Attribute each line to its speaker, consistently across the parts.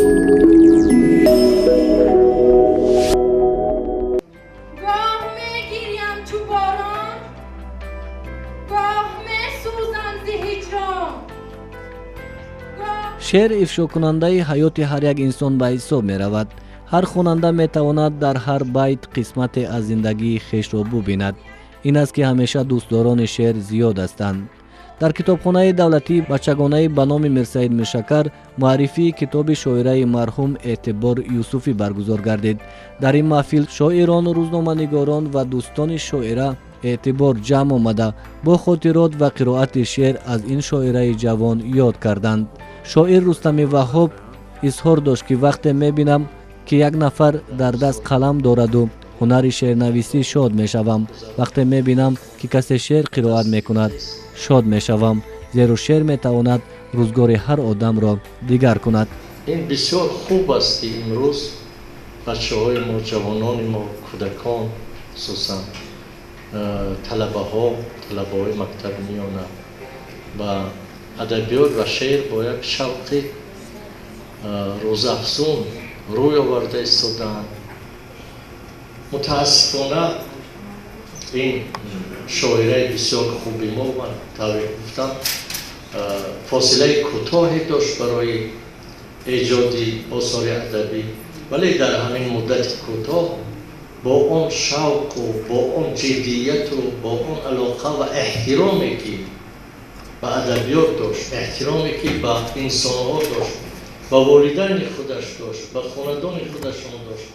Speaker 1: Гоҳ мегирям чу борон, гоҳ месӯзам зи ҳиҷрон.
Speaker 2: Шеър ифшокунандаи ҳаёти ҳар як инсон ба ҳисоб меравад. Ҳар хонанда метавонад дар ҳар байт қисмате аз зиндагии хешро бубинад. Ин аст, ки ҳамеша дӯстдорони шеър зиёд ҳастанд. Дар китобхонаи давлатии бачагонаи ба номи Мирсаид Миршакар муаррифии китоби шоираи марҳум Эътибор Юсуфӣ баргузор гардид. Дар ин маҳфил шоирон, рӯзноманигорон ва дӯстони шоира Эътибор ҷамъ омада, бо хотирот ва қироати шеър аз ин шоираи ҷавон ёд карданд. Шоир Рустами Ваҳҳоб изҳор дошт, ки вақте мебинам, ки як нафар дар даст қалам дораду ҳунари шеърнависӣ, шод мешавам. Вақте мебинам, ки касе шеър қироат мекунад, шод мешавам, зеро шеър метавонад рӯзгори ҳар одамро дигар кунад.
Speaker 3: Ин бисёр хуб аст, ки имрӯз бачаҳои мо, ҷавонони мо, кӯдакон, хусусан талабаҳо, талабаҳои мактаби миёна ба адабиёт ва шеър бо як шавқи рӯзафзун рӯй оварда истодаанд. Мутаассифона, ин шоираи бисёр хуби мо, ман тавре гуфтам, фосилаи кӯтоҳе дошт барои эҷоди осори адабӣ, вале дар ҳамин муддати кӯтоҳ бо он шавқу бо он ҷиддияту бо он алоқа ва эҳтироме, ки ба адабиёт дошт, эҳтироме, ки ба инсонҳо дошт, ба волидайни худаш дошт, ба хонадони худашон дошт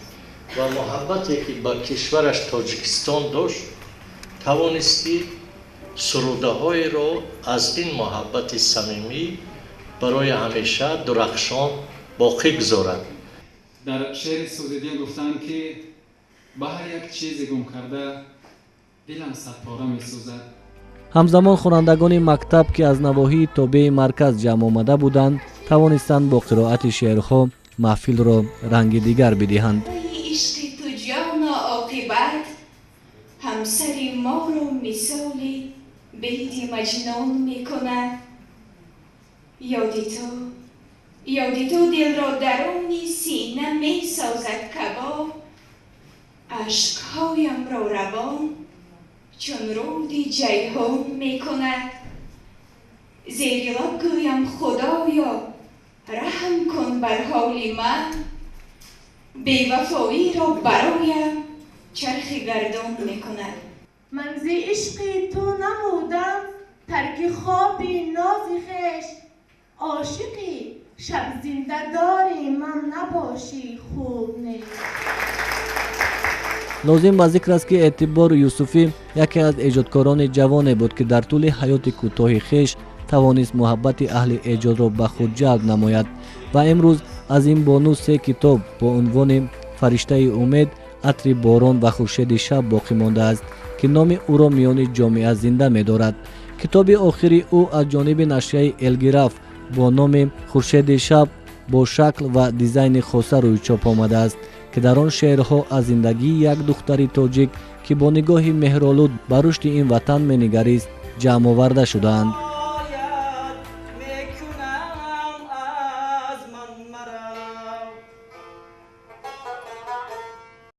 Speaker 3: ва муҳаббате, ки ба кишвараш Тоҷикистон дошт, тавонист, ки сурудаҳоеро аз ин муҳаббати самимӣ барои ҳамеша дурахшон боқӣ гузорад.
Speaker 4: Дар шеъри Сӯзидил гуфтанд, ки ба ҳар як чизе гум карда дилам садпора месӯзад.
Speaker 2: Ҳамзамон хонандагони мактаб, ки аз навоҳии тобеи марказ ҷамъ омада буданд, тавонистанд бо қироати шеърҳо маҳфилро ранги дигар бидиҳанд.
Speaker 5: Ишқи ту, ҷоно, оқибат ҳамсари моро мисоли беди Маҷнун мекунад. Ёди ту, ёди ту дилро даруни сина месозад кабоб, ашкҳоямро равон чун руди Ҷайҳун мекунад. Зери лаб гӯям: «Худоё, раҳм кун бар ҳоли ман, бевафоиро бароям чархи гардон мекунад».
Speaker 1: Ман зи ишқи ту намудам тарки хоби нози хеш, ошиқӣ шабзиндадори ман набошӣ, хуб нест.
Speaker 2: Лозим ба зикр аст, ки Эътибор Юсуфӣ яке аз эҷодкорони ҷавоне буд, ки дар тӯли ҳаёти кӯтоҳи хеш тавонист муҳаббати аҳли эҷодро ба худ ҷалб намояд ва имрӯз аз ин бону се китоб бо унвони «Фариштаи умед», «Атри борон» ва «Хуршеди шаб» боқӣ мондааст, ки номи ӯро миёни ҷомеа зинда медорад. Китоби охири ӯ аз ҷониби нашрияи Элгираф бо номи «Хуршеди шаб» бо шакл ва дизайни хоса рӯи чоп омадааст, ки дар он шеърҳо аз зиндагии як духтари тоҷик, ки бо нигоҳи меҳролуд ба рушди ин ватан менигарист, ҷамъоварда шудаанд.